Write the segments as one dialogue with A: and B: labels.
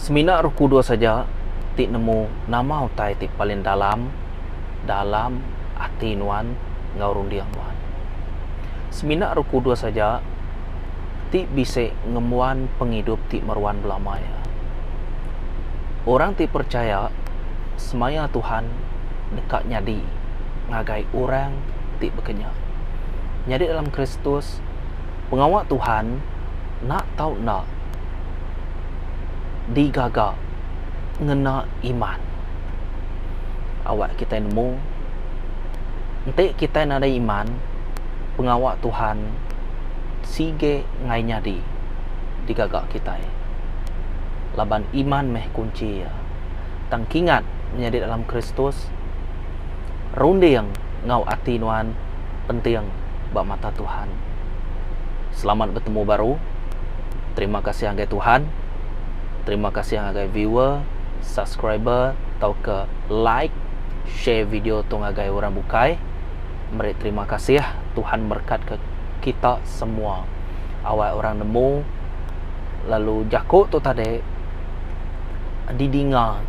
A: Semina Roh Kudus aja ti nemu nama utai ti paling dalam dalam ati nuan enggau runding nuan. Semina Roh Kudus aja ti bisi ngembuan pengidup ti meruan belama iya. Orang ti perchaya semaya Tuhan deka nyadi ngagai orang ti baka nya. Nyadi dalam Kristus, pengawa Tuhan enda tau enda digaga ngena iman. Awak kitai nemu, enti kitai nadai iman, pengawa Tuhan sige enggai nyadi digaga kitai. Laban iman meh kunchi iya. Tang kingat menyadi dalam Kristus, runding enggau ati nuan penting ba mata Tuhan. Selamat betemu baru. Terima kasih ngagai Tuhan. Terima kasih ngagai viewer, subscriber tauka like, share video tu ngagai orang bukai. Meri terima kasih. Tuhan merekatka kita semua. Awak orang nemu lalu jaku tu tadi didinga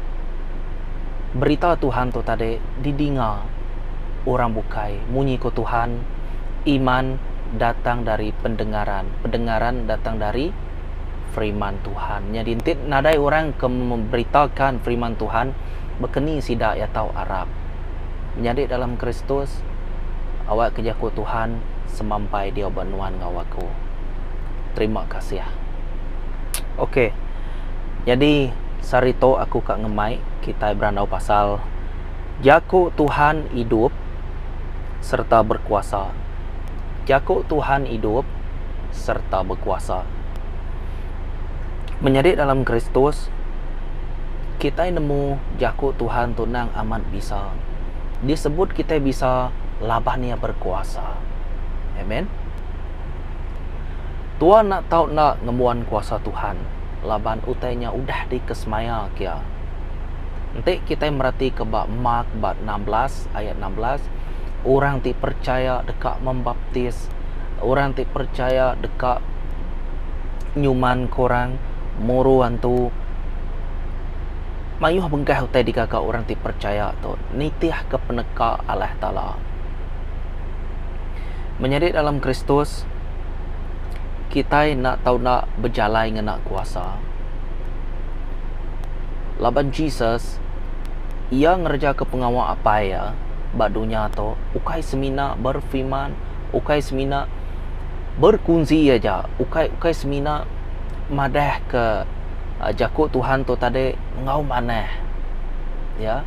A: berita Tuhan tu tadi didinga orang bukai. Munyi ku Tuhan, iman datang dari pendengaran, pendengaran datang dari Firman Tuhan. Nyadi enti nadai orang ke memberitakan firman Tuhan, bekeni sida iya tau arap. Menyadi dalam Kristus, awak ke jaku Tuhan semampai diau ba nuan enggau aku. Terima kasih. Ok. Nyadi sehari tu aku ka ngemai kitai berandau pasal jaku Tuhan idup sereta berkuasa. Jaku Tuhan idup sereta bekuasa. Menyadi dalam Kristus, kitai nemu jaku Tuhan tu endang amat bisa. Disebut kitai bisa laban iya berkuasa. Amen. Tua enda tau enda ngembuan kuasa Tuhan laban utai nya udah dikesemaya kia. Enti kitai meratika ba Mark ba 16 ayat 16, orang ti perchaya deka membaptis, orang ti perchaya deka nyumanka orang, muru antu, mayuh bengkah utai digaga orang ti perchaya tu nitihka peneka Allah Taala. Menyadi dalam Kristus, kitai enda tau enda bejalai ngena kuasa. Laban Jesus, iya ngerejaka pengawa Apai iya ba dunya tu ukai semina berfirman, ukai semina berkunsi aja, ukai ukai semina madahka jaku Tuhan tu tadi enggau manah. Ya.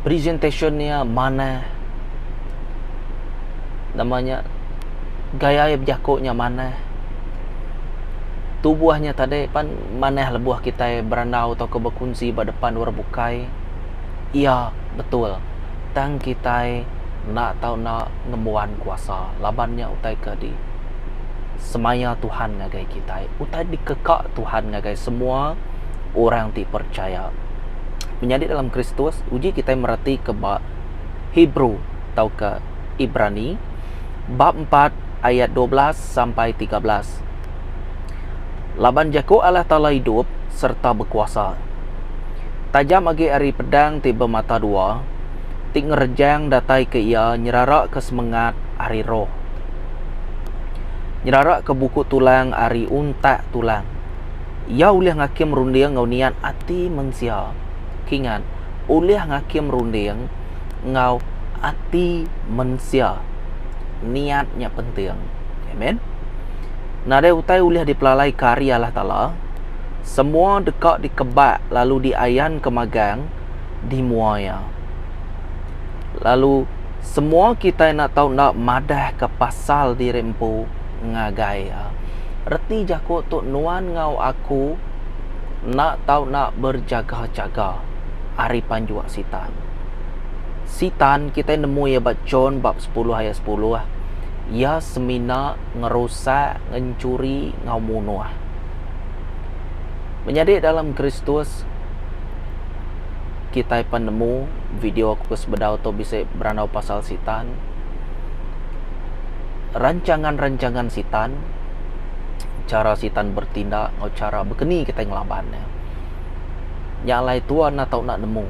A: Presentation iya manah. Nama nya gaya iya bejaku nya manah. Tubuh nya tadi pan manah lebuh kitai berandau tauka bekunsi ba depan orang bukai. Iya betul. Tang kitai enda tau enda ngembuan kuasa laban nya utai ke di semaya Tuhan ngagai kitai. Utai dikeka Tuhan ngagai semua orang ti perchaya. Menyadi dalam Kristus, uji kitai meratika ba Hebrew tauka Ibrani bab empat ayat 12 sampai 13. Laban jaku Allah Taala idup sereta bekuasa. Tajam agi ari pedang ti bemata dua, ti ngerejang datai ke iya nyeraraka semengat ari roh. Nyeraraka buku tulang ari untak tulang. Iya ulih ngakim runding enggau niat ati mensia. Kingat, ulih ngakim runding enggau ati mensia. Niat nya penting. Amen. Nadai utai ulih dipelalaika ari Allah Taala. Semua deka dikebak lalu diayanka magang di mua Iya. Lalu semua kitai enda tau enda madahka pasal diri empu ngagai Iya. Reti jaku tu nuan enggau aku enda tau enda berjaga-jaga ari panjuk Sitan. Sitan kitai nemu iya ba John bab sepuluh ayat sepuluh, iya semina ngerusak, ngenchuri enggau munuh. Menyadi dalam Kristus, kitai pan nemu video aku ke sebedau tu bisi berandau pasal Sitan. Rancangan-rancangan Sitan, chara Sitan bertindak enggau chara bekeni kitai ngelaban iya. Nya alai tua enda tau enda nemu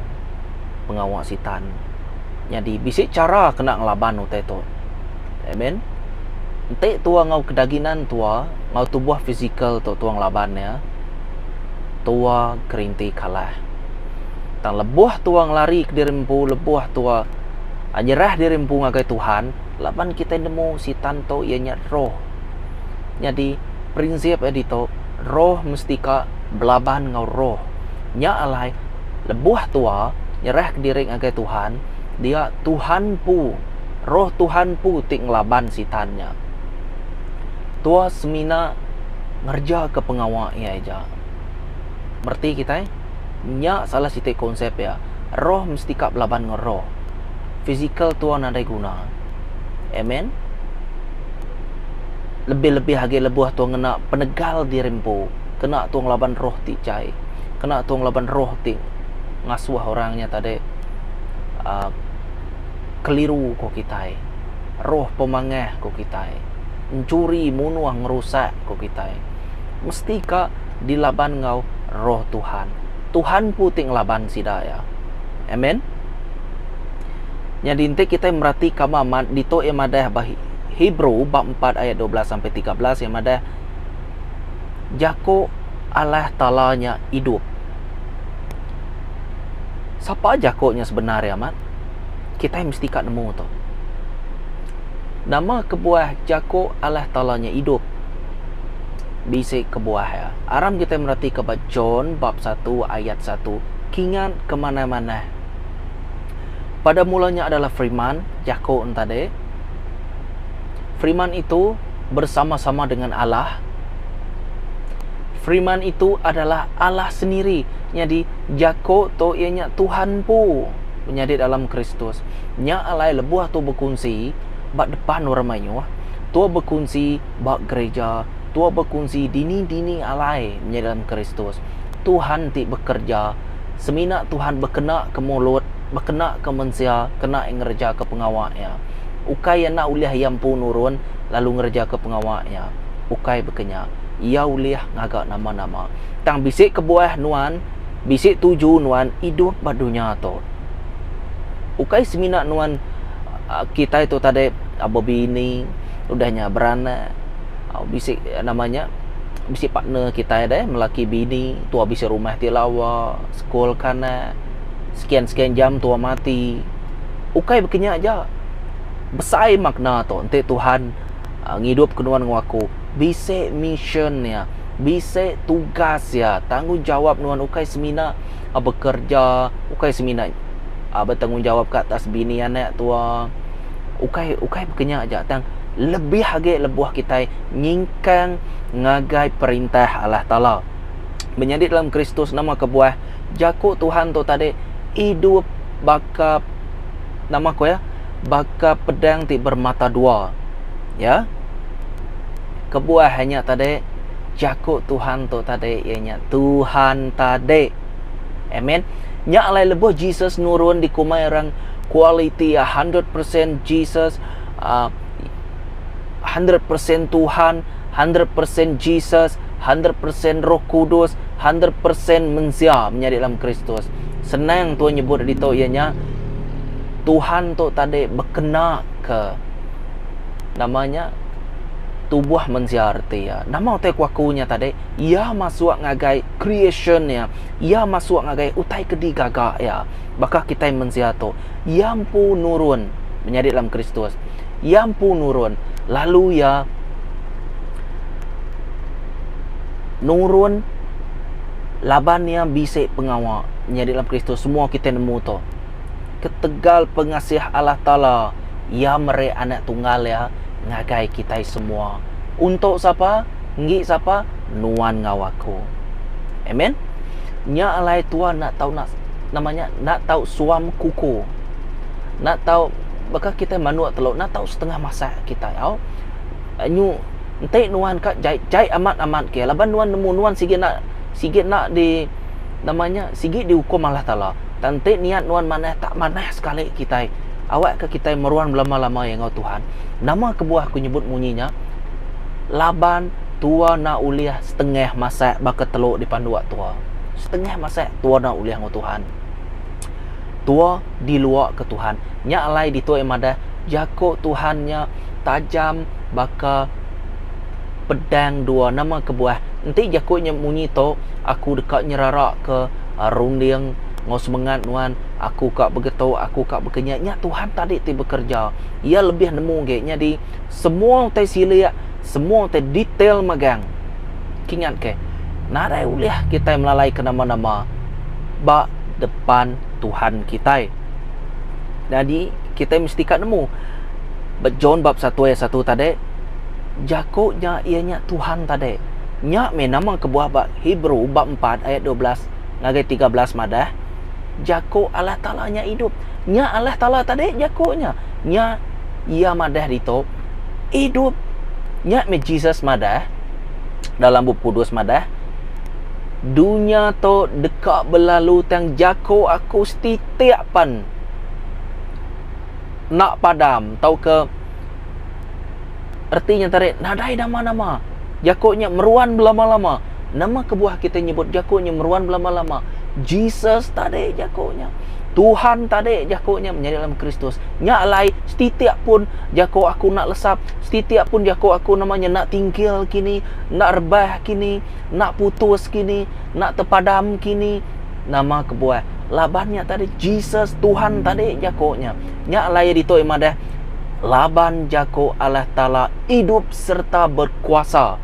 A: pengawa sitan. Nyadi bisi chara kena ngelaban utai tu. Amen. Enti tua enggau kedaginan tua enggau tubuh fizikal tu tua ngelaban iya, tua gerinti kalah. Tang lebuh tua ngelari kediri empu lebuh tua nyerah diri empu ngagai Tuhan laban kitai nemu sitan tu iya nya roh. Nyadi prinsip iya ditu roh mesti ka belaban enggau roh. Nya alai lebuh tua nyerah kediri ngagai Tuhan dia Tuhan empu roh Tuhan empu ti ngelaban sitan nya. Tua semina ngereja ke pengawa iya aja. Mereti kitai? Nya salah siti konsep iya. Roh mesti ka belaban enggau roh. Fizikal tua nadai guna. Amen. Lebih-lebih agi lebuh tua ngena penegal diri empu kena tua ngelaban roh ti jai. Kena tua ngelaban roh ti ngasuh orang nya tadi uhh keliru ko kitai. Roh pemangah ko kitai. Enchuri, munuh, ngerusak ko kitai. Mesti ka dilaban enggau roh Tuhan. Tuhan empu ti ngelaban sida iya. Amen. Nyadi enti kitai meratika ba amat ditu iya madah ba Hebrew bab empat ayat 12 sampai 13 iya madah jaku Allah Taala nya idup. Sapa jaku nya sebenar iya amat? Kitai mesti ka nemu tu. Nama kebuah jaku Allah Taala nya idup? Bisi kebuah iya. Aram kitai meratika ba John bab satu ayat satu kingat ke manah-manah. Pada mulanya adalah Firman, jaku nya tadi. Firman itu bersama-sama dengan Allah. Firman itu adalah Allah sendiri. Nyadi jaku tu iya nya Tuhan empu menyadi dalam Kristus. Nya alai lebuh tu bekunsi ba depan orang mayuh, tu bekunsi ba gereja, tu bekunsi dini-dini alai menyadi dalam Kristus. Tuhan ti bekerja Semina Tuhan bekena ke mulut, bekena ke mensia kena iya ngereja ke pengawa iya. Ukai iya enda ulih iya empu nurun lalu ngereja ke pengawa iya. Ukai baka nya. Iya ulih ngaga nama-nama. Tang bisi kebuah nuan, bisi tuju nuan idup ba dunya tu. Ukai semina nuan kitai tu tadi bebini, udah nya beranak, bisi nama nya. Bisi partner kitai deh melaki bini tua bisi rumah ti lawa sekul ke anak sekian sekian jam tua mati ukai baka nya aja besai makna tu enti Tuhan ngidup ke nuan enggau aku bisi mission iya bisi tugas iya tanggungjawab nuan ukai semina bekerja ukai semina betanggungjawab ke atas bini anak tua ukai ukai baka nya aja tang lebih agi lebuh kitai nyingkang ngagai perintah Allah Taala. Menyadi dalam Kristus nama kebuah jaku Tuhan tu tadi idup baka nama ku iya baka pedang ti bermata dua. Ya. Kebuah nya tadi jaku Tuhan tu tadi iya nya Tuhan tadi. Amen. Nya alai lebuh Jesus nurun dikumbai orang kualiti 100% Jesus uh, 100% Tuhan, 100% Jesus, 100% Roh Kudus, 100% mensia menyadi dalam Kristus. Senang tuan nyebut ditu iya nya Tuhan tu tadi bekena ke namanya tubuh mensia reti iya. Nama utai ku aku nya tadi, iya masuk ngagai creation iya. Iya masuk ngagai utai ke digaga iya. Baka kitai mensia tu, iya empu nurun menyadi dalam Kristus. Iya empu nurun lalu iya nurun laban iya bisi pengawa nyadi dalam Kristus. Semua kitai nemu tu. Ketegal pengasih Allah Taala, iya meri anak tunggal iya ngagai kitai semua. Untuk sapa? Enggi sapa? Nuan enggau aku. Amen. Nya alai tua enda tau nak nama nya enda tau suam kuku. Enda tau baka kitai manuk telu enda tau setengah masak kitai au. Nyu enti nuan ka jai jai amat amat ke laban nuan nemu nuan sigi enda sigi enda di nama nya sigi diukum Allah Taala. Tang enti niat nuan manah tak manah sekali kitai awak ka kitai meruan belama lama iya enggau Tuhan. Nama kebuah aku nyebut munyi nya laban tua enda ulih setengah masak baka telu dipanduk tua. Setengah masak tua enda ulih enggau Tuhan. Tua diluaka Tuhan. Nya alai ditu iya madah jaku Tuhan nya tajam baka pedang dua. Nama kebuah? Enti jaku nya munyi tu, aku deka nyeraraka runding enggau semengat nuan, aku ka begetu, aku ka baka nya. Nya Tuhan tadi ti bekereja. Iya lebih nemu agi. Nyadi semua utai silik, semua utai detail magang. Kingat ke, nadai ulih kitai melalaika nama-nama ba depan Tuhan kitai. Nyadi kitai mesti ka nemu ba John bab satu ayat satu tadi jaku nya iya nya Tuhan tadi. Nya meh nama kebuah ba Hebrew bab empat ayat 12 ngagai 13 madah jaku Allah Taala nya idup. Nya Allah Taala tadi jaku nya. Nya iya madah ditu idup. Nya meh Jesus madah dalam Bup Kudus madah dunya tu deka belalu tang jaku aku setitik pan enda padam tauka reti nya tadi nadai nama-nama. Jaku nya meruan belama-lama. Nama kebuah kitai nyebut jaku nya meruan belama-lama? Jesus tadi jaku nya. Tuhan tadi jaku nya menyadi dalam Kristus. Nya alai setitik pun jaku aku enda lesap, setitik pun jaku aku nama nya enda tingkil kini, enda rebah kini, enda putus kini, enda terpadam kini. Nama kebuah? Laban nya tadi Jesus Tuhan tadi jaku nya. Nya alai ditu iya madah laban jaku Allah Taala idup sereta berkuasa.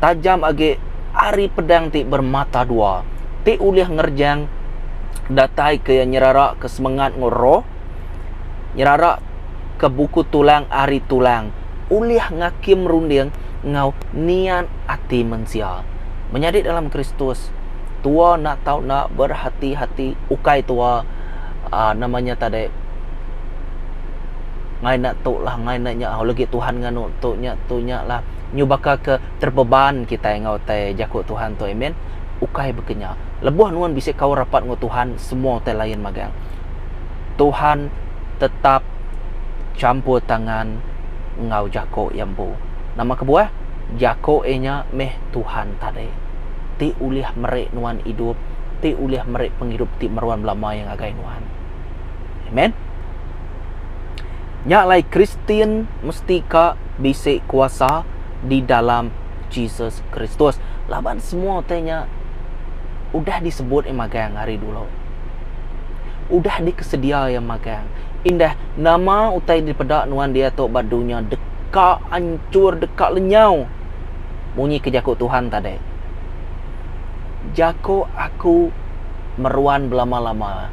A: Tajam agi ari pedang ti bermata dua ti ulih ngerejang datai ke iya nyerara ke semengat enggau roh, nyerara ke buku tulang ari tulang, ulih ngakim runding enggau niat ati mensia. Menyadi dalam Kristus, tua enda tau enda berhati-hati ukai tua aaa nama nya tadi ngai enda tu lah ngai enda nya legi Tuhan nganu tu nya tu nya lah nyu baka ke terbeban kitai enggau utai jaku Tuhan tu amen. Ukai baka nya. Lebuh nuan bisi kaul rapat enggau Tuhan semua utai lain magang. Tuhan tetap champur tangan enggau jaku iya empu. Nama kebuah? Jaku iya nya meh Tuhan tadi ti ulih meri nuan idup, ti ulih meri pengidup ti meruan belama iya ngagai nuan. Amen. Nya alai Kristian mesti ka bisi kuasa di dalam Jesus Kristus laban semua utai nya udah disebut iya magang ari dulu. Udah dikesedia iya magang. Indah nama utai dipeda nuan diatu ba dunya deka anchur deka lenyau. Munyi ke jaku Tuhan tadi. Jaku aku meruan belama-lama.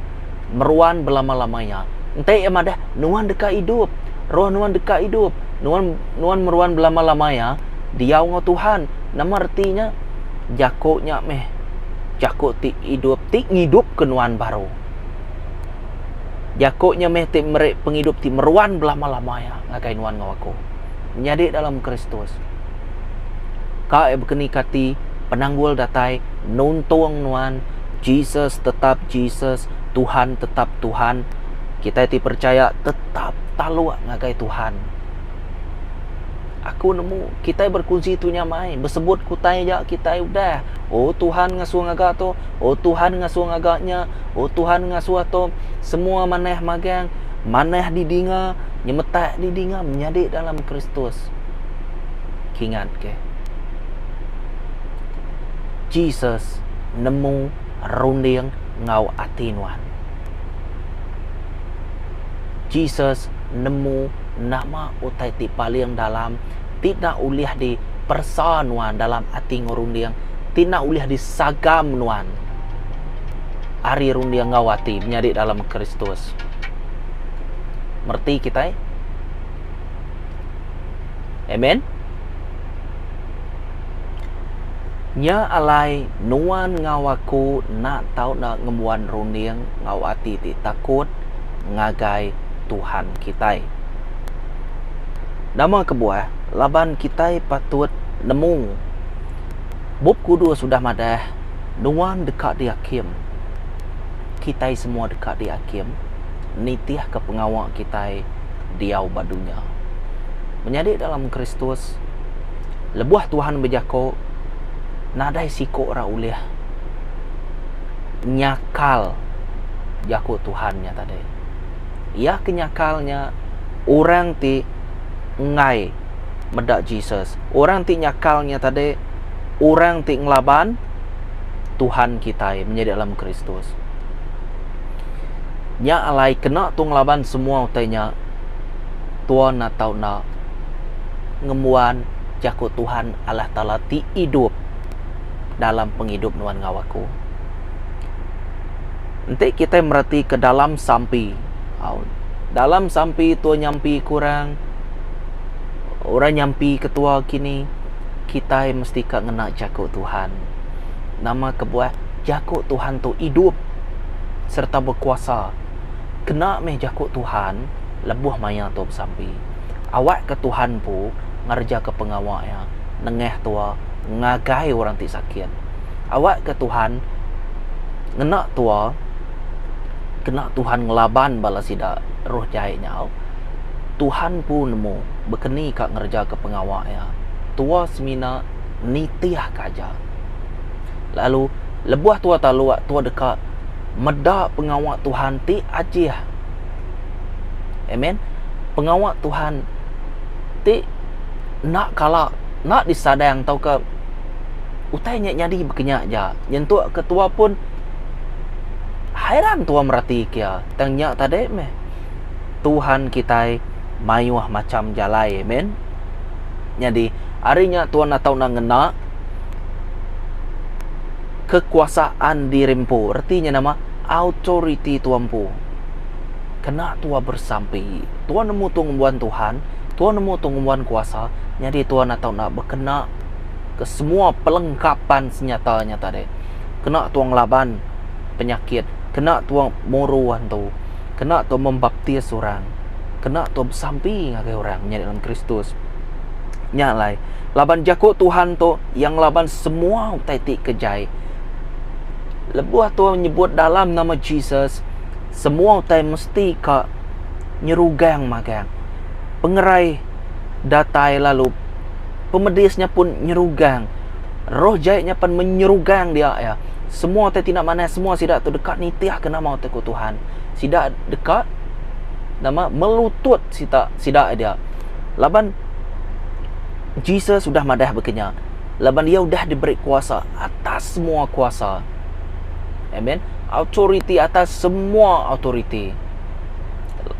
A: Meruan belama-lama iya. Enti iya madah nuan deka idup, roh nuan deka idup, nuan nuan meruan belama-lama iya, diau enggau Tuhan. Nama reti nya? Jaku nya meh jaku ti idup ti ngidupka nuan baru. Jaku nya meh ti meri pengidup ti meruan belama-lama iya ngagai nuan enggau aku. Menyadi dalam Kristus. Ka iya bekeni kati penanggul datai nuntung nuan, Jesus tetap Jesus, Tuhan tetap Tuhan. Kitai ti percaya tetap taluk ngagai Tuhan. Aku nemu kitai berkunsi tu nyamai besebut ku utai aja kitai udah. Oh Tuhan ngasuh ngaga tu, oh Tuhan ngasuh ngaga nya, oh Tuhan ngasuh tu. Semua manah magang, manah didinga, nyemetak didinga menyadi dalam Kristus. Kingat ke. Jesus nemu runding enggau ati nuan. Jesus nemu nama utai ti paling dalam ti enda ulih diperesa nuan dalam ati enggau runding, ti enda ulih disagam nuan ari runding enggau ati menyadi dalam Kristus. Mereti kitai? Amen. Nya alai nuan enggau aku enda tau enda ngembuan runding enggau ati ti takut ngagai Tuhan kitai. Nama kebuah? Laban kitai patut nemu Bup Kudus udah madah nuan deka diakim. Kitai semua deka diakim nitihka pengawa kitai diau ba dunya. Menyadi dalam Kristus, lebuh Tuhan bejako, nadai siko orang ulih. nyakal jaku Tuhan nya tadi. Iya ke nyakal nya orang ti enggai meda Jesus. Orang ti nyakal nya tadi orang ti ngelaban Tuhan kitai menyadi dalam Kristus. Nya alai kena tu ngelaban semua utai nya tua enda tau enda ngembuan jaku Tuhan Allah Taala ti idup dalam pengidup nuan enggau aku. Enti kitai meretika dalam sampi, au dalam sampi tua nyampi ke orang, orang nyampi ke tua kini, kitai mesti ka ngena jaku Tuhan. Nama kebuah jaku Tuhan tu idup sereta bekuasa. Kena meh jaku Tuhan lebuh maya tua besampi. Awakka Tuhan empu ngerejaka pengawa iya nengah tua ngagai orang ti sakit. Awakka Tuhan ngena tua kena Tuhan ngelaban bala sida roh jai nyau. Tuhan empu nemu bekeni ka ngerejaka pengawa iya. Tua semina nitihka aja. Lalu lebuh tua taluk tua deka meda pengawa Tuhan ti ajih. Amen. Pengawa Tuhan ti enda kala enda disadang tauka utai nya nyadi bekenya aja. Nyentuk ke tua pun hairan tua mereti ke iya. Tang nya tadi meh Tuhan kitai mayuh macham jalai. Amen. Nyadi ari nya tuan atau enda ngena kekuasaan diri empu. Reti nya nama? Authority tua empu. Kena tua bersampi. Tua nemu tua ngembuan Tuhan, tua nemu tua ngembuan kuasa, nyadi tua enda tau enda bekena ke semua pelengkapan senyata nya tadi. Kena tua ngelaban penyakit, kena tua muru antu, kena tua membaptis orang, kena tua besampi ngagai orang menyadi dalam Kristus. Nya alai, laban jaku Tuhan tu iya ngelaban semua utai ti ke jai. Lebuh tua nyebut dalam nama Jesus, semua utai mesti ka nyerugang magang. Pengerai datai lalu pemedis nya pun nyerugang. Roh jai nya pen menyerugang dia iya. Semua utai ti enda manah semua sida tu deka nitihka nama utai ku Tuhan. Sida deka nama melutut sida sida dia. Laban Jesus udah madah baka nya laban iya udah diberi kuasa atas semua kuasa. Amen. Authority atas semua authority.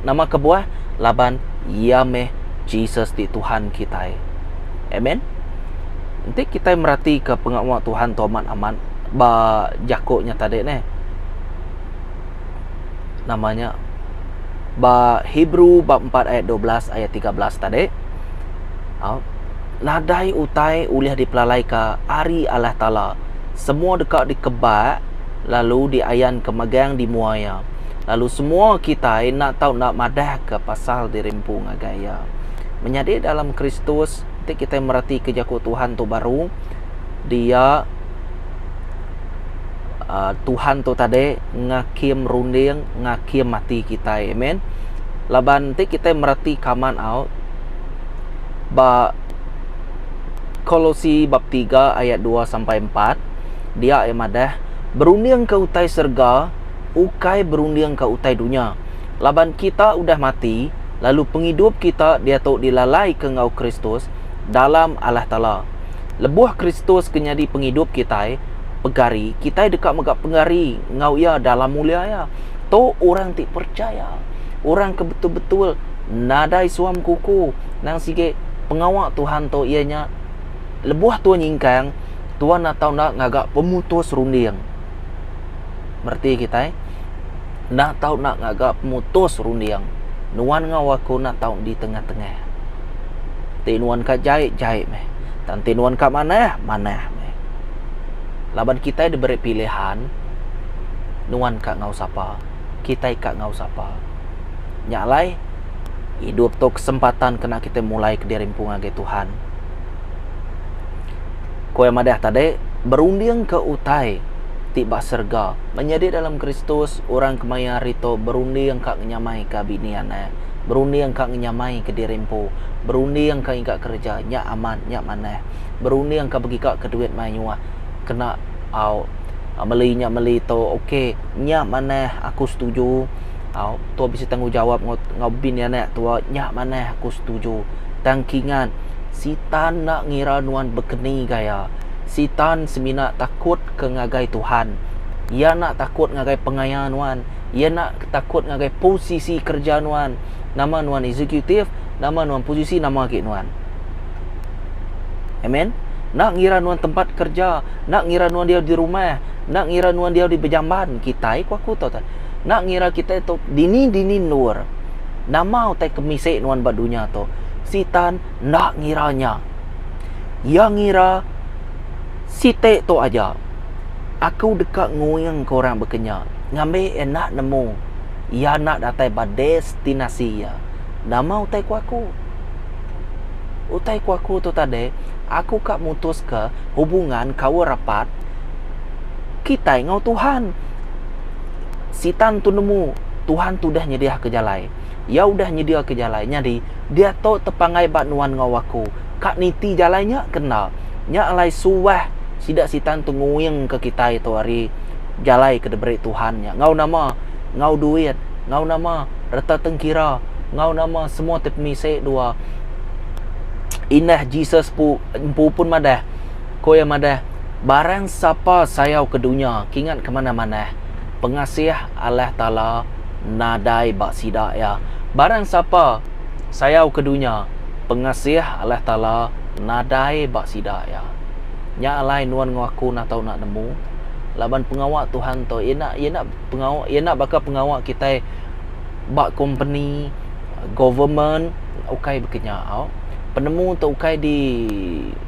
A: Nama kebuah? Laban iya meh Jesus ti Tuhan kitai. Amen. Enti kitai meratika pengawa Tuhan tu amat-amat ba jaku nya tadi neh. Nama nya ba Hebrew bab 4 ayat 12 ayat 13 tadi. Au. Nadai utai ulih dipelalaika ari Allah Taala. Semua deka dikebak lalu diayanka magang di mua Iya. Lalu semua kitai enda tau enda madahka pasal diri empu ngagai Iya. Menyadi dalam Kristus, enti kitai meratika jaku Tuhan tu baru, dia uhh Tuhan tu tadi ngakim runding, ngakim ati kitai. Amen. Laban enti kitai meratika amat au ba Kolosi bab tiga ayat dua sampai empat, dia iya madah, Berundingka utai serega, ukai berundingka utai dunya. Laban kita udah mati, lalu pengidup kita diatu dilalaika enggau Kristus dalam Allah Taala. Lebuh Kristus ke nyadi pengidup kitai, pegari, kitai deka mega pegari enggau Iya dalam mulia Iya. Tu orang ti perchaya, orang ke betul-betul nadai suam kuku nang sigi pengawa Tuhan tu iya nya lebuh tua nyingkang tua enda tau enda ngaga pemutus runding. Mereti kitai enda tau enda ngaga pemutus runding nuan enggau aku enda tau di tengah-tengah. Ti nuan ka jai, jai meh. Tang ti nuan ka manah, manah meh. Laban kitai diberi pilihan nuan ka enggau sapa, kitai ka enggau sapa. Nya alai, idup tu kesempatan kena kitai mulai kediri empu ngagai Tuhan. Ku iya madah tadi, berundingka utai ti ba serega. Menyadi dalam Kristus, orang kemaya hari tu berunding ka ngenyamaika bini anak, berunding ka ngenyamaika diri empu, berunding ka ngiga kereja, nya amat, nya manah. Berunding ka begigaka duit mayuh kena au. Meli nya meli tu ok nya manah aku setuju au tua bisi tanggungjawab enggau enggau bini anak tua nya manah aku setuju tang kingat sitan enda ngira nuan bekeni gaya sitan semina takut ke ngagai Tuhan iya enda takut ngagai pengaya nuan iya enda takut ngagai posisi kerja nuan nama nuan executive nama nuan posisi nama agi nuan. Amen. Enda ngira nuan tempat kerja, enda ngira nuan diau di rumah, enda ngira nuan diau di bejamban, kitai ku aku tu. Enda ngira kitai tu dini-dini endur. Nama utai ke misi nuan ba dunya tu? Sitan enda ngira nya. Iya ngira siti tu aja. Aku deka nguingka orang baka nya ngambi iya enda nemu iya enda datai ba destinasi iya. Nama utai ku aku? Utai ku aku tu tadi, aku ka mutuska hubungan kaul rapat kitai enggau Tuhan. Sitan tu nemu Tuhan tu udah nyediaka jalai. Iya udah nyediaka jalai. Nyadi, diatu tepanggai ba nuan enggau aku ka niti jalai nya ke enda. Nya alai suah sida sitan tu nguingka kitai tu ari jalai ke diberi Tuhan nya. Enggau nama? Enggau duit, enggau nama reta tengkira, enggau nama semua ti pemisi dua. Indah Jesus pu empu pun madah, ko iya madah, Barang sapa sayau ke dunya, kingat ke manah-manah, pengasih Allah Taala nadai ba sida iya. Barang sapa sayau ke dunya, pengasih Allah Taala nadai ba sida iya. Nya alai nuan enggau aku enda tau enda nemu, laban pengawa Tuhan tu iya enda iya enda pengawa iya enda baka pengawa kitai ba kompeni government ukai baka nya au. Penemu tu ukai di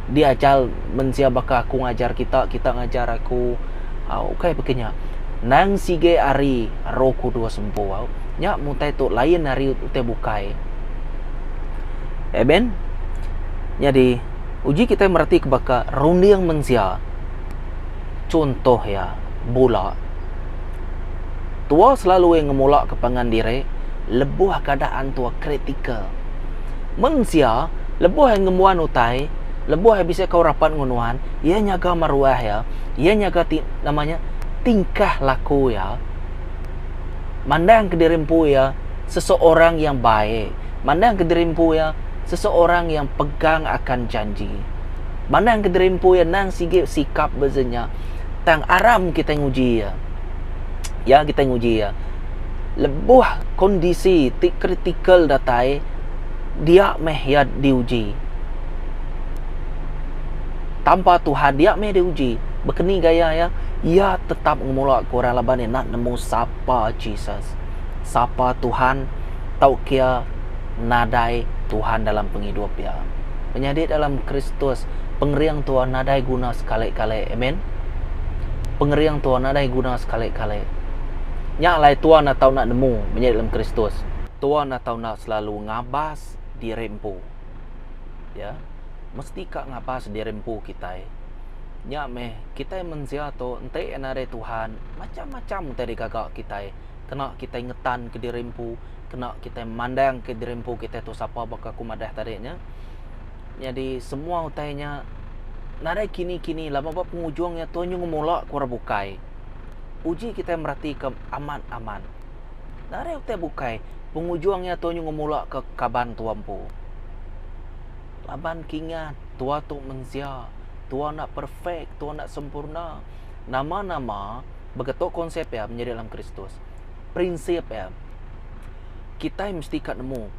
A: diajar mensia baka aku ngajar kita, kita ngajar aku au ukai baka nya. Nang sige ari Roh Kudus empu au. Nya meh utai tu lain ari utai bukai. Amen. Nyadi uji kitai mereti ke baka runding mensia. Chuntoh iya bula. Tua selalu iya ngemula ke pangan diri lebuh keadaan tua kritikal. Mensia lebuh iya ngembuan utai, lebuh iya bisi kaul rapat enggau nuan, iya nyaga maruah iya, iya nyaga ti nama nya tingkah laku iya. Mandang ke diri empu iya seseorang yang baik, mandang ke diri empu iya seseorang yang pegang akan janji. Mandang ke diri empu iya endang sigi sikap beza nya. Tang aram kitai nguji iya. Ya kitai nguji iya. Lebuh kondisi ti kritikal datai, dia meh iya diuji. Tanpa Tuhan dia meh diuji. Baka ni gaya iya? Iya tetap ngemula ke orang laban iya enda nemu sapa Jesus. Sapa Tuhan tauka iya nadai Tuhan dalam pengidup iya. Menyadi dalam Kristus, pengering tua nadai guna sekali-kali. Amen. Pengering tua nadai guna sekali-kali. Nya alai tua enda tau enda nemu menyadi dalam Kristus. Tua enda tau enda selalu ngabas diri empu. Ya. Mesti ka ngabas diri empu kitai. Nya meh kitai mensia tu enti nadai Tuhan, macam-macam utai digaga kitai. Kena kitai ngetan ke diri empu, kena kitai mandang ke diri empu kitai tu sapa baka aku madah tadi nya. Nyadi semua utai nya nadai kini-kini laban ba pengujung iya tu nyu ngemula ke orang bukai. Uji kitai mereti ke amat-amat. Nadai utai bukai pengujung iya tu nyu ngemula ke kaban tua empu. Laban kingat tua tu mensia, tua enda perfect, tua enda sempurna. Nama-nama Begetu konsep iya menyadi dalam Kristus. Prinsip iya, kitai mesti ka nemu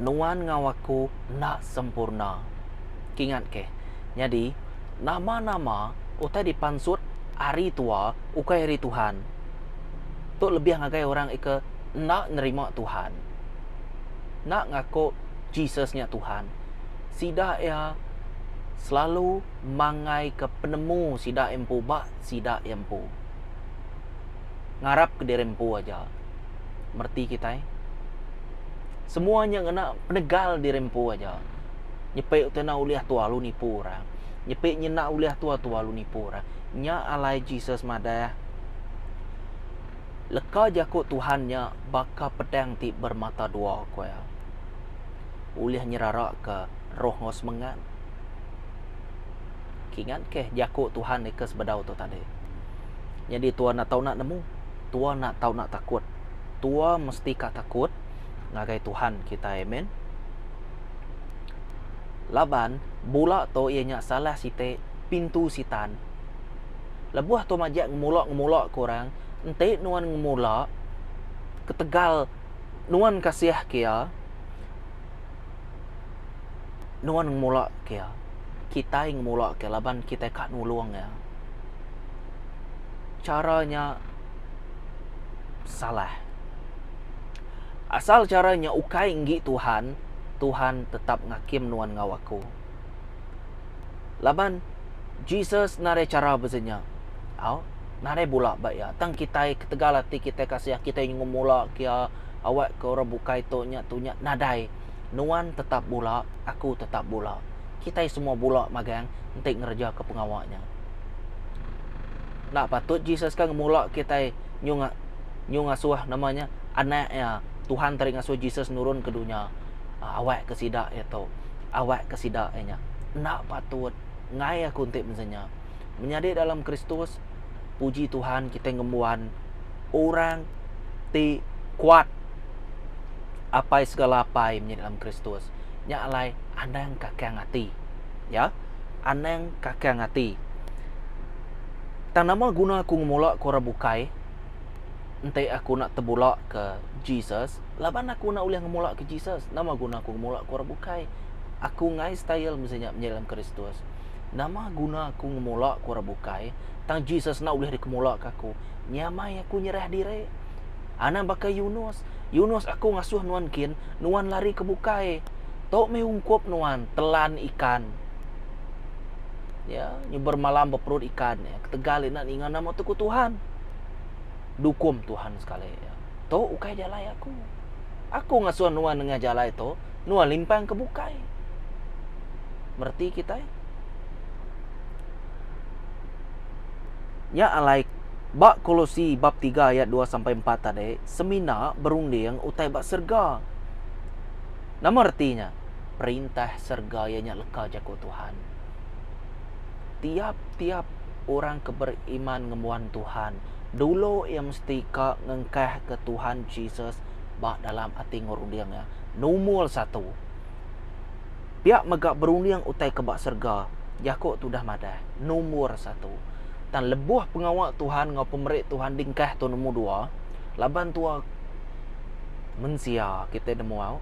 A: nuan enggau aku enda sempurna. Kingat keh, nyadi nama-nama utai dipansut ari tua ukai ari Tuhan. Tu lebih ngagai orang ika enda nerima Tuhan. Enda ngaku Jesus nya Tuhan. Sida iya selalu mangaika penemu sida empu ba sida iya empu. Ngarap ke diri empu aja. Mereti kitai. Semua nya ngena penegal diri empu aja. Nyepi utai enda ulih tua lalu nipu orang. Nyepi nya enda ulih tua tua lalu nipu orang. Nya alai Jesus madah leka jaku Tuhan nya baka pedang ti bermata dua ku iya. Ulih nyeraraka roh enggau semengat. Kingat keh jaku Tuhan ke sebedau tu tadi. Nyadi tua enda tau enda nemu, tua enda tau enda takut. Tua mesti ka takut ngagai Tuhan kitai. Amen. Laban bula tu iya nya salah siti pintu sitan. Lebuh tua majak ngemula-ngemula ke orang, enti nuan ngemula ketegal nuan kasih ke iya, nuan ngemula ke iya. Kitai ngemula ke iya laban kitai ka nulung iya. Chara nya salah. Asal chara nya ukai enggi Tuhan, Tuhan tetap ngakim nuan enggau aku. Laban Jesus nadai chara bese nya. Au, nadai bula ba iya. Tang kitai ketegal ati kitai kasih kitai ngemula ke iya awak ke orang bukai tu nya tu nya nadai. Nuan tetap bula, aku tetap bula. Kitai semua bula magang enti ngereja ke pengawa nya. Enda patut Jesus ka ngemula kitai nyu nyu ngasuh nama nya anak iya Tuhan tadi ngasuh Jesus nurun ke dunya awak ke sida iya tu awak ke sida iya nya. Enda patut enggai aku enti mesen nya. Menyadi dalam Kristus puji Tuhan kitai ngembuan orang ti kuat apai segala apai menyadi dalam Kristus. Nya alai anang kakang ati. Ya. Anang kakang ati. Tang nama guna aku ngemula ke orang bukai enti aku enda tebula ke Jesus laban aku enda ulih ngemula ke Jesus. Nama guna aku ngemula ke orang bukai? Aku enggai style mesti nya menyadi dalam Kristus. Nama guna aku ngemula ke orang bukai tang Jesus enda ulih dikemula ke aku? Nyamai aku nyerah diri. Anang baka Yunus. Yunus aku ngasuh nuan kin, nuan lari ke bukai. Tu meh ungkup nuan, telan ikan. Ya, nyu bermalam beperut ikan ya. Ketegal enda ninga nama tu ku Tuhan. Dukum Tuhan sekali ya. Tu ukai jalai aku. Aku ngasuh nuan nengah jalai tu, nuan limpang ke bukai. Mereti kitai? Nya alai ba Kolosi bab tiga ayat dua sampai empat tadi, semina berunding utai ba serega. Nama reti nya? Perintah serega iya nya leka jaku Tuhan. Tiap-tiap orang ke beriman ngembuan Tuhan, dulu iya mesti ka ngengkahka Tuhan Jesus ba dalam ati enggau runding iya. Numur satu. Pia mega berunding utai ke ba serega, jaku tu udah madah, numur satu. Tang lebuh pengawa Tuhan enggau pemeri Tuhan dingkah tu numur dua, laban tua mensia kitai nemu au.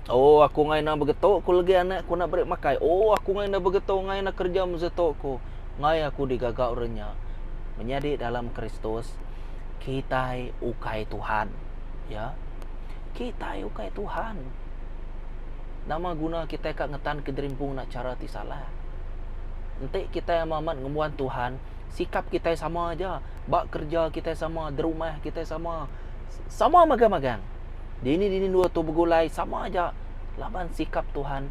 A: Oh aku ngai enda begetu ku legi anak ku enda beri makai. Oh aku ngai enda begetu ngai enda kereja mesetu ku. Ngai aku digaga orang nya. Menyadi dalam Kristus kitai ukai Tuhan. Ya. Kitai ukai Tuhan. Nama guna kitai ka ngetan ke diri empu ngena chara ti salah. Enti kitai amat amat ngembuan Tuhan, sikap kitai sama aja. Ba kereja kitai sama, derumah kitai sama. Sama magang-magang. Dini-dini endur tu begulai sama aja laban sikap Tuhan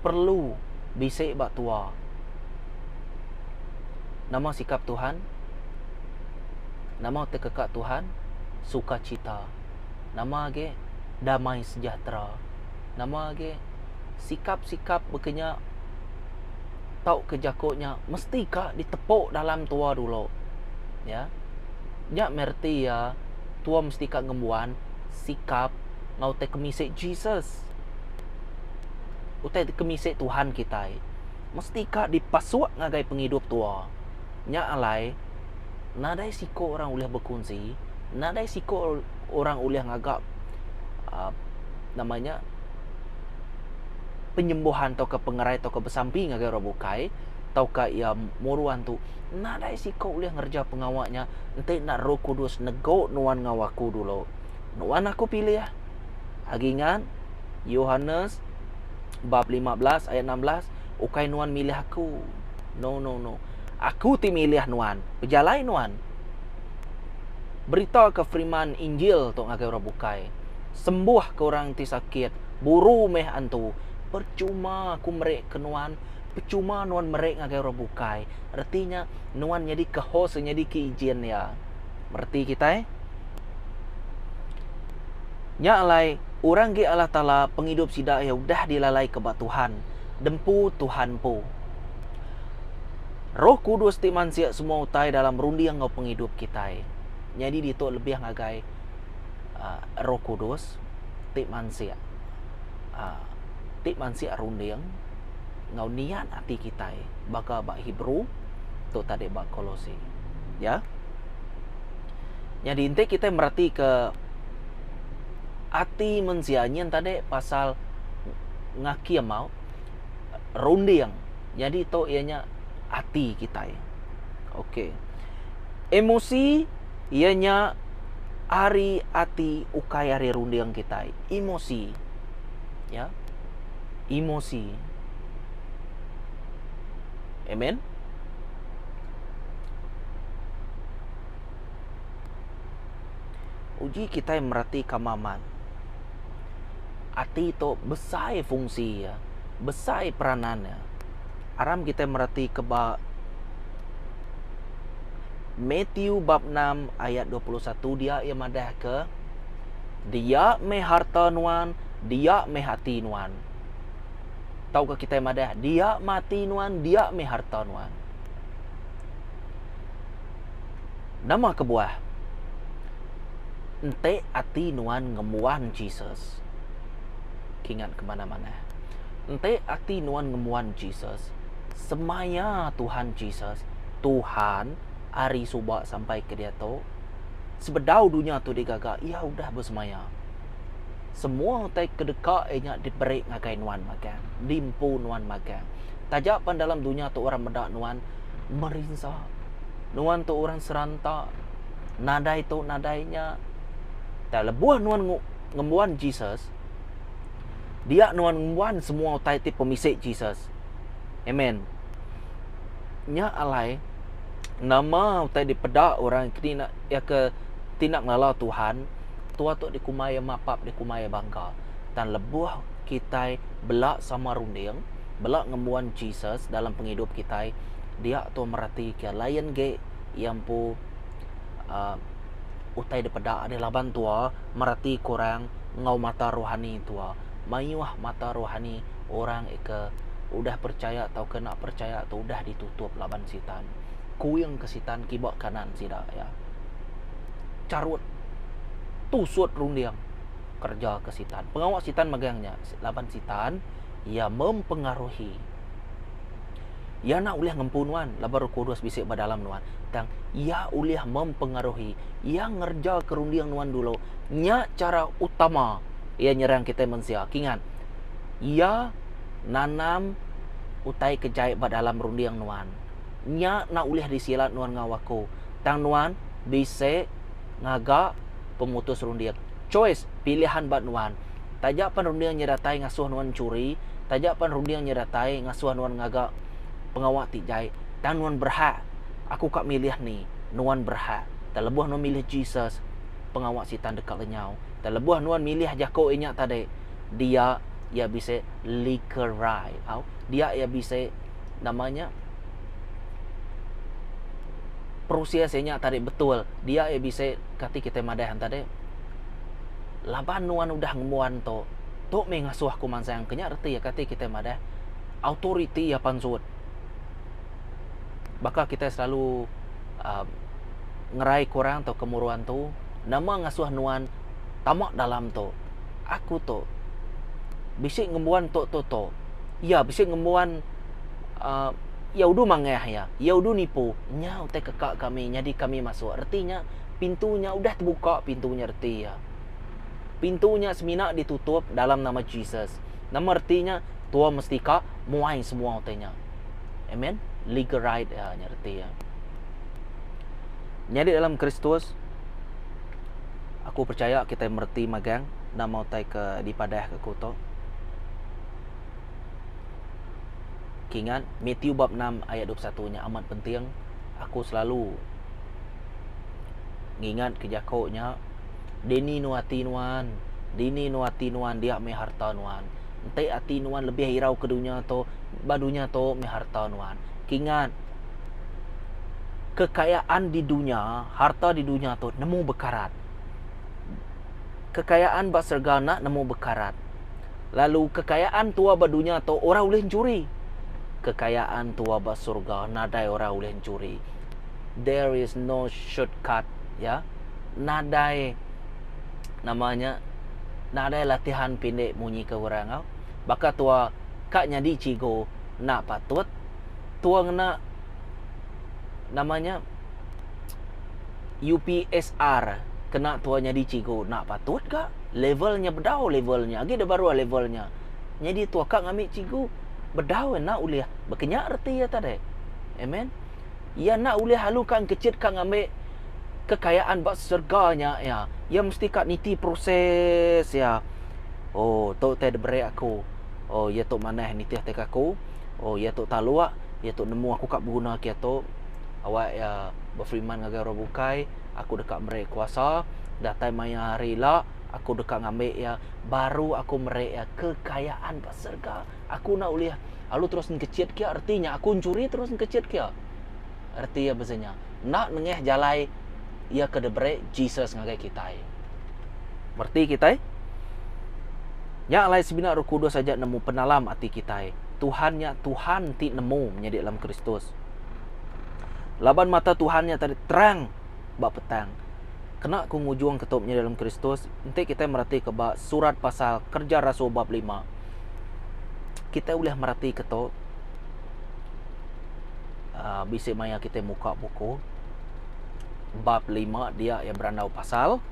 A: perlu bisi ba tua. Nama sikap Tuhan? Nama tekeka Tuhan? Sukacita. Nama agi? Damai sejahtera. Nama agi? Sikap-sikap baka nya tauka jaku nya mesti ka ditepu dalam tua dulu. Ya. Nya meh reti iya tua mesti ka ngembuan sikap enggau utai kemisi Jesus. Utai ti kemisi Tuhan kitai mesti ka dipasuk ngagai pengidup tua. Nya alai nadai siko orang ulih bekunsi, nadai siko orang ulih ngaga uhh nama nya penyembuhan tauka pengerai tauka besampi ngagai orang bukai tauka iya muru antu. Nadai siko ulih ngereja pengawa nya enti enda Roh Kudus nego nuan enggau aku dulu. Nuan aku pilih. Agi ingat, Yohanes bab 15 ayat 16, ukai nuan milih aku. No no no. Aku ti milih nuan. Pejalai nuan. Berita ke firman Injil tu ngagai orang bukai. Sembuh ke orang ti sakit, buru meh antu. Percuma aku meri ke nuan Pechuma nuan meri ngagai orang bukai, reti nya nuan nyadika host nyadika ijin iya. Mereti kitai? Nya alai, orang ge Allah Taala pengidup sida iya udah dilalaika ba Tuhan, dempu Tuhan empu. Roh Kudus ti mansik semua utai dalam runding enggau pengidup kitai. Nyadi ditu lebih ngagai uhh Roh Kudus ti mansik uhh ti mansik runding enggau niat ati kitai baka ba Hebrew tu tadi ba Kolosi. Ya. Nyadi enti kitai meratika ati mensia nyin tadi pasal ngakim au runding nyadi tu iya nya ati kitai. Okey. Emosi iya nya ari ati ukai ari runding kitai. Emosi. Ya. Emosi. Amen. Uji kitai meratika maman. Ati tu besai fungsi iya, besai peranan iya. Aram kitai meratika ba Matthew bab enam ayat 21 dia iya madahka, Dia meh harta nuan, dia meh ati nuan. Tauka kitai madah, dia meh ati nuan, dia meh harta nuan. Nama kebuah? Enti ati nuan ngembuan Jesus, kingat ke manah-manah. Enti ati nuan ngembuan Jesus, semaya Tuhan Jesus, Tuhan ari suba sampai ke diatu, sebedau dunya tu digaga, Iya udah besemaya. Semua utai ke deka Iya nya diberi ngagai nuan magang, diempu nuan magang. Taja pan dalam dunya tu orang meda nuan merinsa. Nuan tu orang seranta, nadai tu nadai nya. Tang lebuh nuan ngembuan Jesus, dia nuan ngembuan semua utai ti pemisi Jesus. Amen. Nya alai nama utai dipeda orang ke enda iya ke ti enda ngelala Tuhan, tua tu dikumbai iya mapap dikumbai iya bangga. Tang lebuh kitai bela sama runding, bela ngembuan Jesus dalam pengidup kitai, dia tu meratika lain ge iya empu uhh utai dipeda deh laban tua meratika orang enggau mata rohani tua. Mayuh mata rohani orang ika udah percaya tauka enda percaya tu udah ditutup laban sitan. Kuing ke sitan kiba kanan sida iya. Charut tusut runding kereja ke sitan. Pengawa sitan megang nya laban sitan iya mempengaruhi. Iya enda ulih ngempu nuan laban Roh Kudus bisi ba dalam nuan. Tang, Iya ulih mempengaruhi. Iya ngerejaka runding nuan dulu. Nya chara utama Iya nyerang kitai mensia. Kingat, Iya nanam utai ke jai ba dalam runding nuan. Nya enda ulih disilat nuan enggau aku. Tang nuan bisi ngaga pemutus runding. Choice, pilihan ba nuan. Taja pan runding nya datai ngasuh nuan enchuri, taja pan runding nya datai ngasuh nuan ngaga pengawa ti jai, tang nuan berhak. Aku ka milih ni, nuan berhak. Tang lebuh nuan milih Jesus, pengawa Sitan deka lenyau. Tang lebuh nuan milih jaku iya nya tadi, dia iya bisi legal right. Au, dia iya bisi nama nya proses iya nya tadi betul. Dia iya bisi kati kitai madah tadi. Laban nuan udah ngembuan tu, tu mih ngasuh aku mansang ke nya reti iya kati kitai madah autoriti iya pansut. Baka kitai selalu uhh ngerai ke orang tauka muru antu, nama ngasuh nuan tama dalam tu? Aku tu bisi ngembuan tu tu tu. Iya bisi ngembuan uhh iya udu mangah iya, iya udu nipu. Nya utai keka kami nyadi kami masuk. Reti nya. Pintu nya udah tebuka pintu nya reti iya. Pintu nya semina ditutup dalam nama Jesus. Nama reti nya? Tua mesti ka muai semua utai nya. Amen. Legal right iya nya reti iya. Nyadi dalam Kristus, aku percaya kitai mereti magang nama utai ke dipadah ke aku tu. Kingat, Matthew bab enam ayat 21 nya amat penting. Aku selalu ngingat ke jako nya dini nu ati nuan dini nu ati nuan dia meh harta nuan enti ati nuan lebih irau ke dunya tu ba dunya tu meh harta nuan kingat kekayaan di dunya harta di dunya tu nemu bekarat kekayaan ba serega enda nemu bekarat lalu kekayaan tua ba dunya tu orang ulih enchuri. Kekayaan tua ba surga nadai orang ulih enchuri. There is no shortcut ya. Nadai nama nya nadai latihan pendek munyi ke orang au. Baka tua ka nyadi cikgu enda patut tua ngena nama nya UPSR kena tua nyadi cikgu enda patut ga. Level nya bedau level nya agi da baruh level nya. Nyadi tua ka ngambi cikgu bedau enda ulih baka nya reti iya tadi. Amen. Iya enda ulih alu ka engkechit ka ngambi kekayaan ba serega nya iya. Iya mesti ka niti proses iya. Oh tu tai diberi aku. Oh iya tu manah nitih tai ke aku. Oh iya tu taluk, iya tu nemu aku ka beguna ke iya tu. Awak iya befirman ngagai orang bukai, aku deka meri kuasa datai maya hari ila aku deka ngambi iya baru aku meri iya kekayaan ba serega. Aku enda ulih lalu terus engkechit kia reti nya aku enchuri terus engkechit kia. Reti iya bisi nya enda nengah jalai iya ke diberi Jesus ngagai kitai. Mereti kitai? Nya alai semina Roh Kudus aja nemu penalam ati kitai. Tuhan nya Tuhan ti nemu menyadi dalam Kristus. Laban mata Tuhan nya tadi terang ba petang. Kena ku ngujung ke tu menyadi dalam Kristus, enti kitai meratika ba surat pasal Kereja Rasul bab lima, kitai ulih meratika tu uhh bisi maya kitai muka buku bab lima dia iya berandau pasal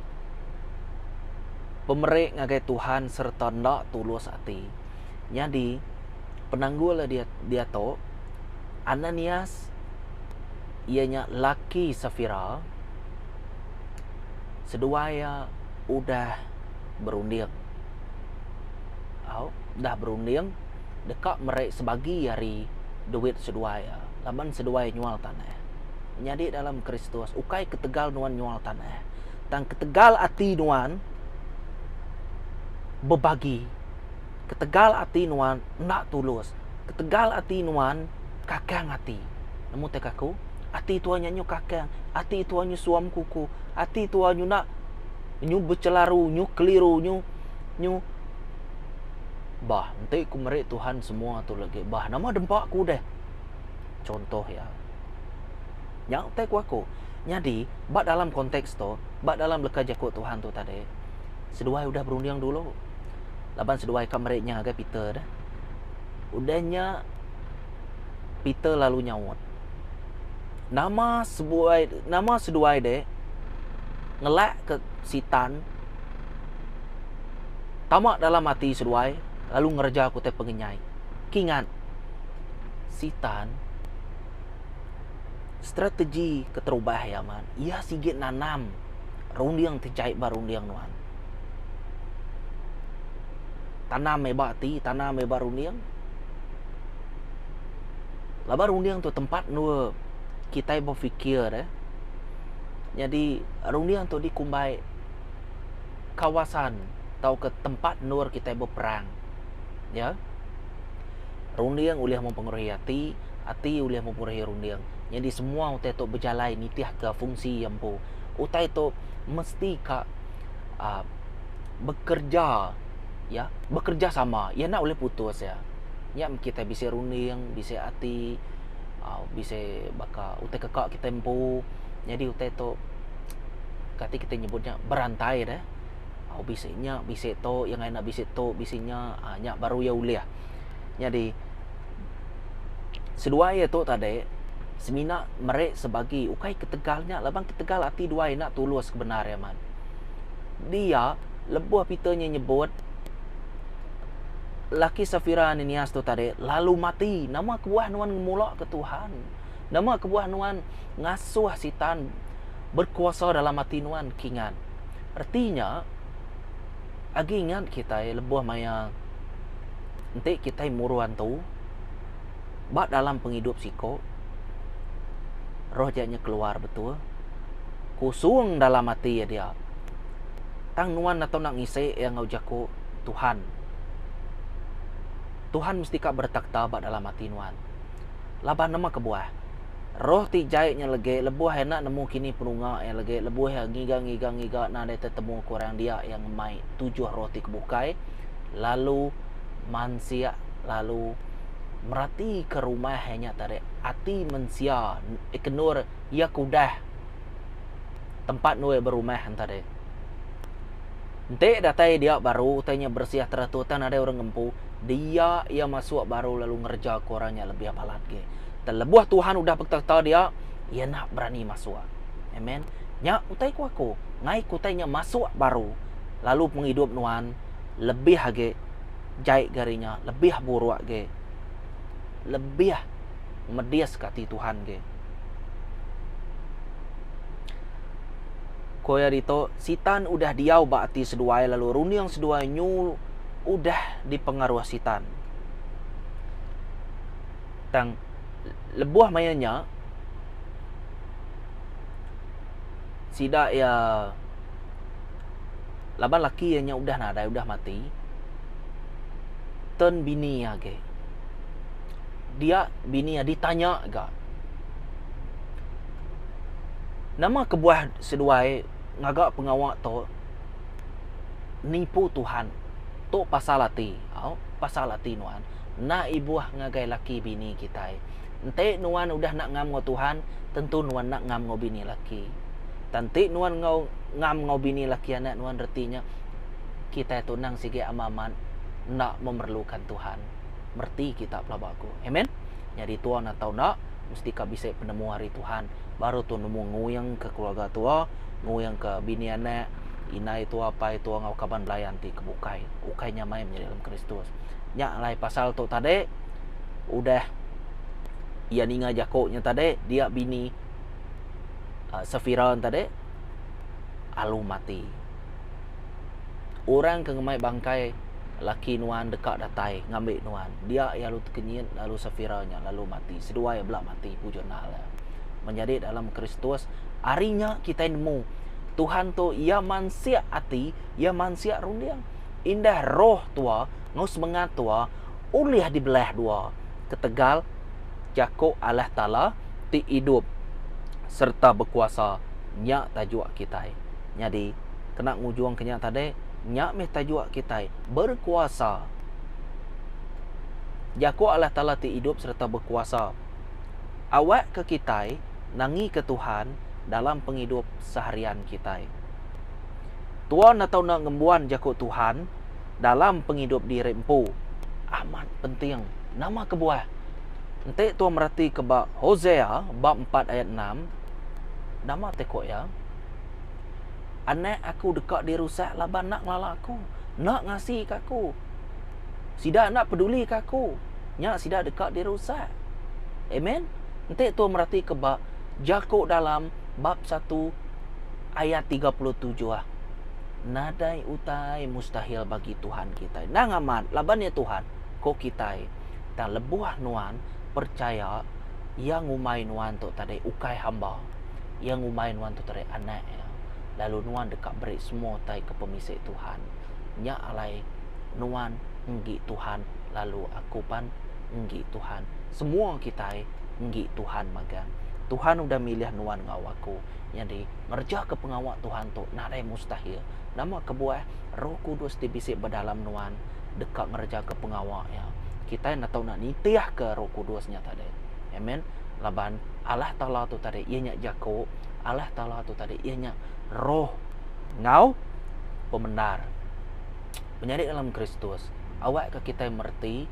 A: pemeri ngagai Tuhan sereta enda tulus ati. Nyadi penanggul iya diatu Ananias iya nya laki Safira. Seduai iya udah berunding. Au, udah berunding deka meri sebagi ari duit seduai iya laban seduai nyual tanah. Menyadi dalam Kristus ukai ketegal nuan nyual tanah tang ketegal ati nuan bebagi, ketegal ati nuan enda tulus, ketegal ati nuan kakang ati. Nemu tai ke aku? Ati tua nya nyu kakang, ati tua nyu suam kuku, ati tua nyu enda nyu bechelaru, nyu keliru, nyu nyu bah enti ku meri Tuhan semua tu lagi bah nama dempa ku deh. Chuntoh iya. Nya utai ku aku. Nyadi ba dalam konteks tu, ba dalam leka jaku Tuhan tu tadi, seduai udah berunding dulu laban seduai ka meri nya ngagai Peter deh. Udah nya Peter lalu nyaut, Nama sebuai nama seduai deh ngelakka Sitan tama dalam ati seduai lalu ngereja ke utai pengenyai. Kingat, Sitan strategi keterubah iya man, iya sigi nanam runding ti jai ba runding nuan. Tanam meh ba ati, tanam meh ba runding. Laban runding tu tempat endur kitai befikir eh. Nyadi runding tu dikumbai kawasan tauka tempat endur kitai beperang. Ya. Runding ulih mempengaruhi ati, ati ulih mempengaruhi runding. Nyadi semua utai tu bejalai nitihka fungsi iya empu. Utai tu mesti ka uhh bekerja ya, bekerja sama. Iya enda ulih putus iya. Nya kitai bisi runding, bisi ati, uhh bisi baka utai keka kitai empu. Nyadi utai tu kati kitai nyebut nya berantai deh. Au bisi nya, bisi tu, iya ngagai enda bisi tu, bisi nya uhh nya baru iya ulih. Nyadi seduai iya tu tadi semina meri sebagi ukai ketegal nya laban ketegal ati duai enda tulus ke bendar iya man. Dia lebuh Peter nya nyebut laki Safira Ananias tu tadi lalu mati nama kebuah nuan ngemula ke Tuhan? Nama kebuah nuan ngasuh Sitan berkuasa dalam ati nuan? Kingat. Reti nya agi ingat kitai lebuh maya enti kitai muru antu ba dalam pengidup siko roh ja nya keluar betul kusung dalam ati iya dia tang nuan atau enda ngisi iya enggau jaku Tuhan. Tuhan mesti ka beretakhta ba dalam ati nuan. Laban nama kebuah? Roh ti jai nya legi lebuh iya enda nemu kini penunga iya legi lebuh iya ngiga ngiga ngiga nadai tetemu ke orang dia iya ngemai tujuh roh ti kebukai lalu mansik lalu. Meratika rumah iya nya tadi ati mensia ke endur iya ke udah tempat endur iya berumah tadi. Enti datai dia baru utai nya bersih teratur tang nadai orang ngempu dia iya masuk baru lalu ngereja ke orang nya lebih balat agi. Tang lebuh Tuhan udah beteta dia iya enda berani masuk. Amen. Nya utai ku aku ngai ku utai nya masuk baru lalu pengidup nuan lebih agi jai gari nya lebih buruk agi lebih medis ke ati Tuhan agi. Ko iya ditu, Sitan udah diau ba ati seduai lalu runding seduai nyu udah dipengaruh Sitan. Tang lebuh maya nya sida iya laban laki iya nya udah nadai udah mati turn bini iya agi. Dia bini iya ditanya ga. Nama kebuah seduai ngaga pengawa tu nipu Tuhan? Tu pasal ati, au, pasal ati nuan. Enda ibuh ngagai laki bini kitai. Enti nuan udah enda ngam enggau Tuhan, tentu nuan enda ngam enggau bini laki. Tang enti nuan enggau ngam enggau bini laki anak nuan reti nya kitai tu endang sigi amat amat enda memerlukan Tuhan. Mereti kita pelaba aku. Amen. Nyadi tuan atau enda mesti ka bisi penemu ari Tuhan baru tu nemu nguing ke keluarga tua, nguing ke bini anak, indai tua, apai tua enggau kaban belayan ti ke bukai. Ukai nya mai menyadi dalam Kristus. Nya alai pasal tu tadi udah iya ninga jaku nya tadi dia bini uhh Safira ne tadi alu mati. Orang ke ngemai bangkai laki nuan deka datai ngambi nuan. Dia iya lalu tekenyit lalu Safira nya lalu mati. Seduai iya bela mati pujur enda alai. Menyadi dalam Kristus, ari nya kitai nemu Tuhan tu iya mansik ati, iya mansik runding. Indah roh tua enggau semengat tua ulih dibelah dua ketegal jaku Allah Taala ti idup sereta bekuasa nya tajuk kitai. Nyadi kena ngujungka nya tadi, nya mih tajuk kitai, berkuasa. Jaku Allah Taala ti idup sereta bekuasa. Awakka kitai nangika Tuhan dalam pengidup seharian kitai. Tuan atau enda ngembuan jaku Tuhan dalam pengidup diri empu amat penting. Nama kebuah? Enti tua meratika ba Hosea bab empat ayat enam, nama ti ku iya? Anak aku deka dirusak laban enda ngelala aku, enda ngasika aku. Sida enda pedulika aku. Nya sida deka dirusak. Amen. Enti tua meratika ba jaku dalam bab satu ayat 37 nadai utai mustahil bagi Tuhan kitai. Endang amat laban iya Tuhan, ko kitai. Tang lebuh nuan perchaya iya ngumbai nuan tu tadi ukai hamba. Iya ngumbai nuan tu tadi anak iya, lalu nuan deka beri semua utai ke pemisi Tuhan. Nya alai nuan enggi Tuhan lalu aku pan enggi Tuhan. Semua kitai enggi Tuhan magang. Tuhan udah milih nuan enggau aku. Nyadi, ngerejaka pengawa Tuhan tu nadai mustahil. Nama kebuah? Roh Kudus ti bisi ba dalam nuan deka ngerejaka pengawa iya. Kitai enda tau enda nitihka Roh Kudus nya tadi. Amen. Laban Allah Taala tu tadi iya nya Jaku, Allah Taala tu tadi iya nya Roh enggau pemendar. Menyadi dalam Kristus, awakka kitai mereti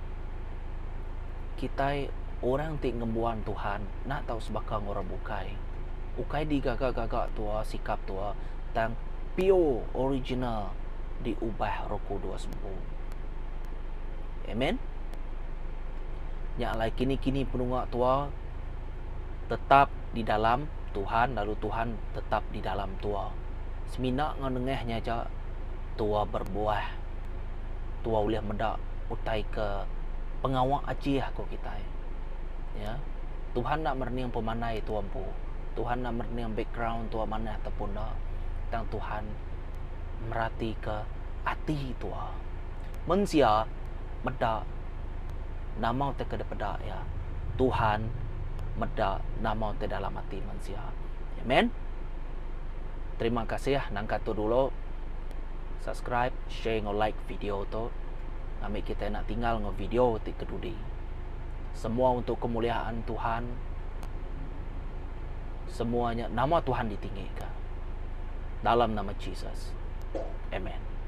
A: kitai orang ti ngembuan Tuhan enda tau sebaka enggau orang bukai. Ukai digaga-gaga tua sikap tua tang pure original diubah Roh Kudus empu. Amen. Nya alai kini-kini penunga tua tetap di dalam Tuhan lalu Tuhan tetap di dalam tua. Semina enggau nengah nya aja tua berbuah. Tua ulih meda utai ke pengawa ajih ku kitai. Ya. Tuhan enda merening pemandai tua empu. Tuhan enda merening background tua manah ataupun enda. Tang Tuhan meratika ati tua. Mensia meda nama utai ke dipeda iya. Tuhan meda nama utai dalam ati mensia. Amen. Terima kasih nangka tu dulu. Subscribe, share enggau like video tu ngambi kitai enda tinggal enggau video ti ke dudi. Semua untuk kemuliaan Tuhan. Semua nya nama Tuhan ditinggika. Dalam nama Jesus. Amen.